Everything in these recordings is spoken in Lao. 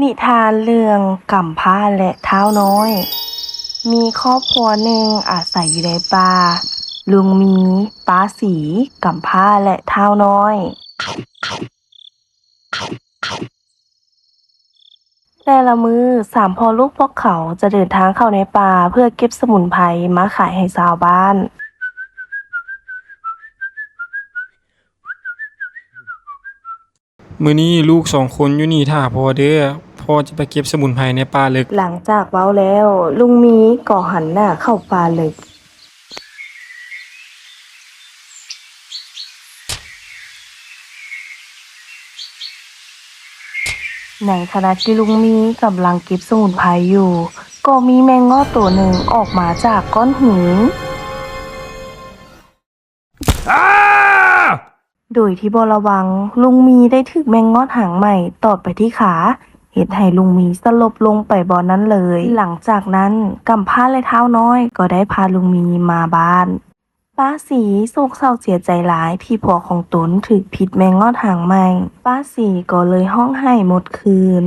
ນິທານເລື່ອງກຳພ້າ ແລະ ທ້າວນ້ອຍ. ມີຄອບຄົວໜຶ່ງອາໄສຢູ່ໃນປ່າ. ລຸງໝີ, ປ້າສີ, ກຳພ້າ ແລະ ທ້າວນ້ອຍ. ແຕ່ລະມື້, ສາມພໍ່ລູກພວກເຂົາຈະເດີນທາງເຂົ້າໃນປ່າເພື່ອເກັບສະໝຸນໄພມາຂາຍໃຫ້ຊາວບ້ານ. ມື້ນີ້ລູກສອງຄົນຢູ່ນີ້ຖ້າພໍ່ເດີ້, ພໍ່ຈະໄປເກັບສະໝຸນໄພໃນປ່າເລິກ. ຫຼັງຈາກເວົ້າແລ້ວ, ລຸງໝີກໍຫັນໜ້າເຂົ້າປ່າເລິກ. ໃນຂະນະທີ່ລຸງໝີກຳລັງເກັບສະໝຸນໄພຢູ່, ກໍມີແມງງອດໂຕໜຶ່ງອອກມາຈາກກ້ອນຫີນ. ໂດຍທີ່ບໍ່ລະວັງ, ລຸງໝີໄດ້ຖືກແມງງອດຫາງໄໝ້ຕອດໄປທີ່ຂາ, ເຮັດໃຫ້ລຸງໝີສະຫຼົບລົງໄປບ່ອນນັ້ນເລີຍ. ຫຼັງຈາກນັ້ນ, ກຳພ້າ ແລະ ທ້າວນ້ອຍກໍໄດ້ພາລຸງໝີມາບ້ານ. ປ້າສີໂສກເສົ້າເສຍໃຈຫຼາຍທີ່ຜົວຂອງຕົນຖືກພິດແມງງອດຫາງໄໝ້. ປ້າສີກໍເລີຍຮ້ອງໄຫ້ໝົດຄືນ.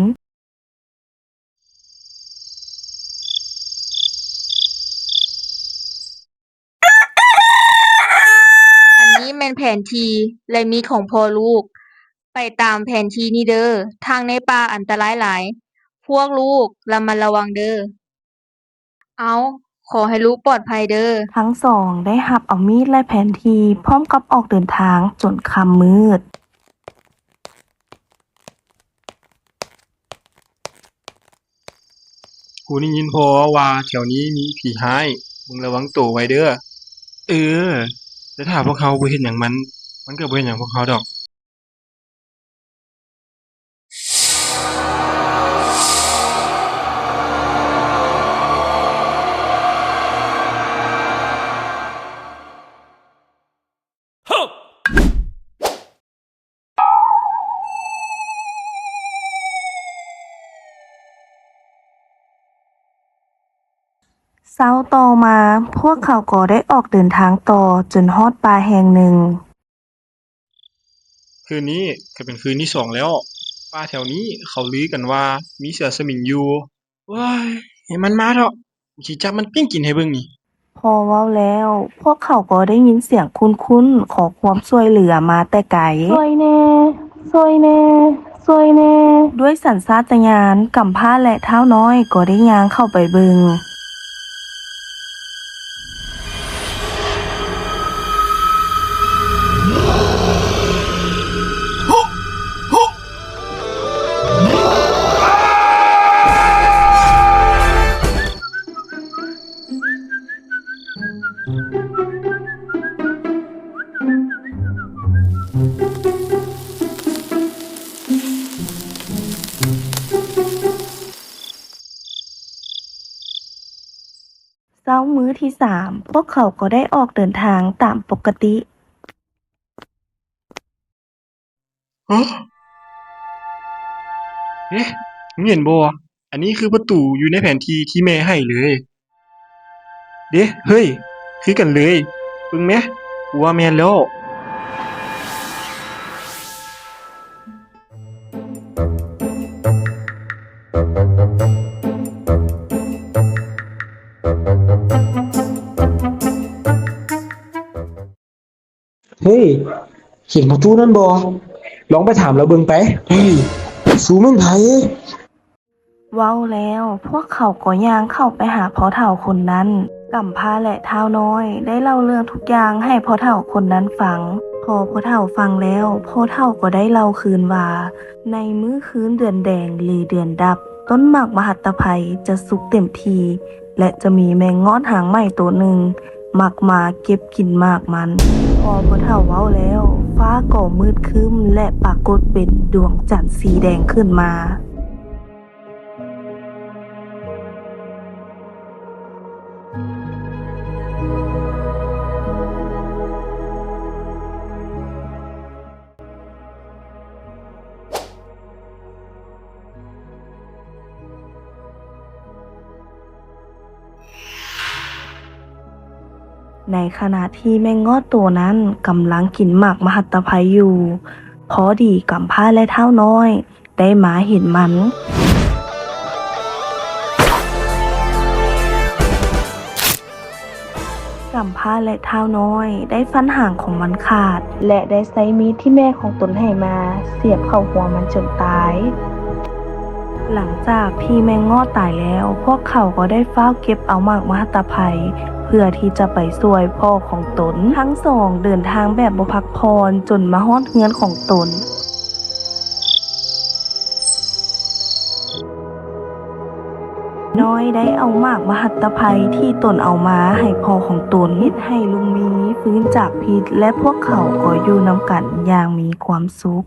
ອັນນີ້ແມ່ນແຜນທີ່ ແລະ ມີດຂອງພໍ່ລູກ. ໄປຕາມແຜນທີ່ນີ້ເດີ້. ທາງໃນປ່າອັນຕະລາຍຫຼາຍ. ພວກລູກລະມັດລະວັງເດີ້. ເອົາ, ຂໍໃຫ້ລູກປອດໄພເດີ້. ທັງສອງໄດ້ຮັບເອົາມີດ ແລະ ແຜນທີ່ ພ້ອມກັບອອກເດີນທາງຈົນຄ່ຳມືດ. ກູໄດ້ຍິນພໍ່ເວົ້າວ່າແຖວນີ້ມີຜີຮ້າຍ, ມຶງລະວັງໂຕໄວ້ເດີ້. ເອີ, ແຕ່ຖ້າພວກເຮົາບໍ່ເຮັດຫຍັງມັນ, ມັນກໍບໍ່ເຮັດຫຍັງພວກເຮົາດອກ. ເຊົ້າຕໍ່ມາ, ພວກເຂົາກໍໄດ້ອອກເດີນທາງຕໍ່ຈົນຮອດປ່າແຫ່ງໜຶ່ງ. ຄືນນີ້ກໍເປັນຄືນທີສອງແລ້ວ. ປ່າແຖວນີ້ເຂົາລືກັນວ່າມີເສືອສະໝິງຢູ່. ໂອ້ຍ, ໃຫ້ມັນມາເຖາະ, ກູຊິຈັບມັນປີ້ງກິນໃຫ້ເບິ່ງນີ້. ພໍເວົ້າແລ້ວ, ພວກເຂົາກໍໄດ້ຍິນສຽງຄຸ້ນໆ ຂໍຄວາມຊ່ວຍເຫຼືອມາແຕ່ໄກ. ຊ່ວຍແດ່, ຊ່ວຍແດ່, ຊ່ວຍແດ່. ດ້ວຍສັນຊາດຕະຍານ, ກຳພ້າ ແລະ ທ້າວນ້ອຍກໍໄດ້ຍ່າງເຂົ້າໄປເບິ່ງ. ເຊົ້າມື້ທີສາມ, ພວກເຂົາກໍໄດ້ອອກເດີນທາງຕາມປົກກະຕິ. ຮະ? ເອະ, ມຶງເຫັນບໍ່? ອັນນີ້ຄືປະຕູຢູ່ໃນແຜນທີ່ທີ່ແມ່ໃຫ້ເລີຍເດ້. ເຮີ້ຍ, ຄືກັນເລີຍ. ເບິ່ງແມ, ກູວ່າແມ່ນແລ້ວ. ເຮີ້ຍ, ເຫັນພໍ່ຕູ້ນັ້ນບໍ່? ລອງໄປຖາມລາວເບິ່ງໄປ. ເຮີ້ຍ, ສູແມ່ນໃຜ? ເວົ້າແລ້ວ, ພວກເຂົາກໍຍ່າງເຂົ້າໄປຫາພໍ່ເຖົ້າຄົນນັ້ນ. ກຳພ້າ ແລະ ທ້າວນ້ອຍໄດ້ເລົ່າເລື່ອງທຸກຢ່າງໃຫ້ພໍ່ເຖົ້າຄົນນັ້ນຟັງ. ພໍພໍ່ເຖົ້າຟັງແລ້ວ, ພໍ່ເຖົ້າກໍໄດ້ເລົ່າຄືນວ່າ, ໃນມື້ຄືນເດືອນແດງ ຫຼື ເດືອນດັບ, ຕົ້ນໝາກມະຫັດຕະໄພຈະສຸກເຕັມທີ່ ແລະ ຈະມີແມງງອດຫາງໄໝ້ໂຕໜຶ່ງມັກມາເກັບກິນໝາກມັນ. ພໍພໍ່ເຖົ້າເວົ້າແລ້ວ, ຟ້າກໍມືດຄຶ້ມ ແລະ ປາກົດເປັນດວງຈັນສີແດງຂຶ້ນມາ. ໃນຂະນະທີ່ແມງງອດໂຕນັ້ນກຳລັງກິນໝາກມະຫັດຕະໄພຢູ່, ພໍດີກຳພ້າ ແລະ ທ້າວນ້ອຍໄດ້ມາເຫັນມັນ. ກຳພ້າ ແລະ ທ້າວນ້ອຍໄດ້ຟັນຫາງຂອງມັນຂາດ ແລະ ໄດ້ໃຊ້ມີດທີ່ແມ່ຂອງຕົນໃຫ້ມາສຽບເຂົ້າຫົວມັນຈົນຕາຍ. ຫຼັງຈາກທີ່ແມງງໍ້ຕາຍແລ້ວ ພວກເຂົາກໍໄດ້ຟ້າວເກັບເອົາໝາກມະຫັດຕະໄພ ເພື່ອທີ່ຈະໄປຊ່ວຍພໍ່ຂອງຕົນ. ທັງສອງເດີນທາງແບບບໍ່ພັກຜ່ອນຈົນມາຮອດເຮືອນຂອງຕົນ. ນ້ອຍໄດ້ເອົາໝາກມະຫັດຕະໄພທີ່ຕົນເອົາມາໃຫ້ພໍ່ຂອງຕົນ ເຮັດໃຫ້ລຸງມີຟື້ນຈາກພິດ ແລະ ພວກເຂົາກໍຢູ່ນຳກັນຢ່າງມີຄວາມສຸກ.